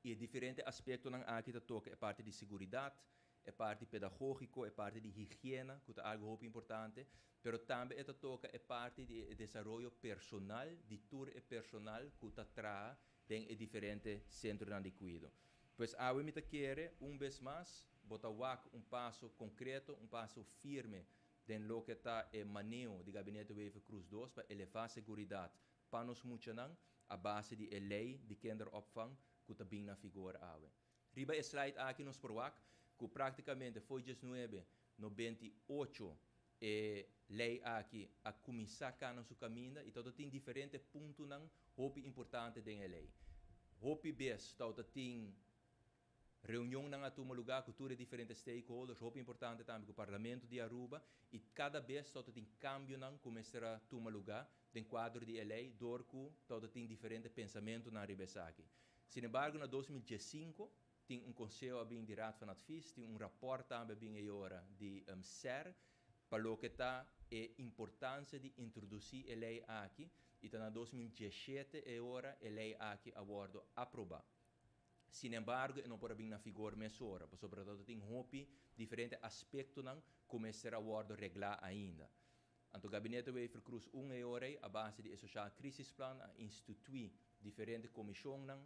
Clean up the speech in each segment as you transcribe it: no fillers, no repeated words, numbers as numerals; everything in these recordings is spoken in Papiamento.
E diferente aspectonan aki ta toca e parti di seguridad, e parti pedagogico, e parti di higiena, cu ta algo hopi importante, pero tambe e ta toca e parti di desaroyo personal di tur e personal cu ta traha den e diferente centronan di cuido. Pues awe mi ta kere un bes mas bo ta wak un paso concreto, un paso firme den loke ta e maneho di Gabinete Wever-Croes 2 pa eleva seguridad pa nos muchanan a base di e ley di kinderopvang cu ta bin na vigor awe. Riba e slide aki nos por wak cu practicamente for di 1998 e ley aki a cuminsa cana su caminda y tabatin diferente puntonan hopi importante den e ley. Hopi bes tabatin reunionnan a tuma lugar cu tur diferente stakeholders, hopi importante tambe cu Parlamento di Aruba, y cada bes tabatin cambionan cu mester a tuma lugar den cuadro di ley, door cu tabatin diferente pensamentonan riba esaki. Sin embargo, na 2015 tin un conseho a bin di Raad van Advies, tin un rapport tambe bin ora di SER, pa loke ta e importancia di introduci e ley aki, y na 2017 e ora e ley aki a wordo aproba. Sin embargo, no por bin na vigor mesora, pasobra tin hopi diferente aspectonan cu mester a wordo regla ainda. Anto Gabinete Wever-Croes 1 e ora, a base di Sociaal Crisisplan, a institui diferente comisionnan,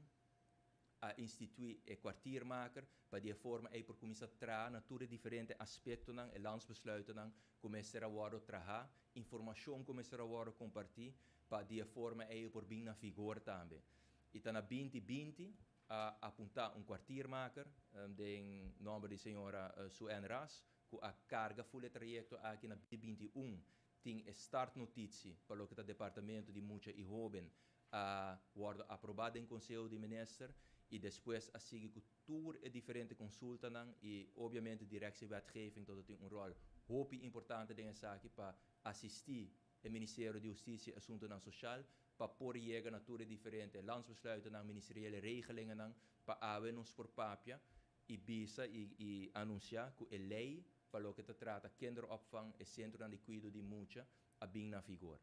a institui e kwartiermaker, pa di forma ey por cuminsa traha na tur diferente aspectonan e landsbesluitennan cu mester a wordo traha, informacion cu mester a wordo comparti, pa di forma ey por bin na vigor tambe. Y ta na 2020 a apunta un kwartiermaker, den nomber di señora Sue-Ann Ras, cu a carga full e trayecto aki. Na 2021 tin startnotitie pa loke ta departamento di mucha y hoben a wordo aproba den Conseho di Minister y despues a sigui cu tur e diferente consultanan y obviamente directie wetgeving tabatin un rol hopi importante den esaki pa asisti e Ministerio di Husticia y Asuntonan Social pa por yega na tur e diferente landsbesluitennan, ministeriële regelingennan, pa awe nos por papia y bisa y anuncia cu e ley pa loke ta trata kinderopvang e centro di cuido di mucha a bin na vigor.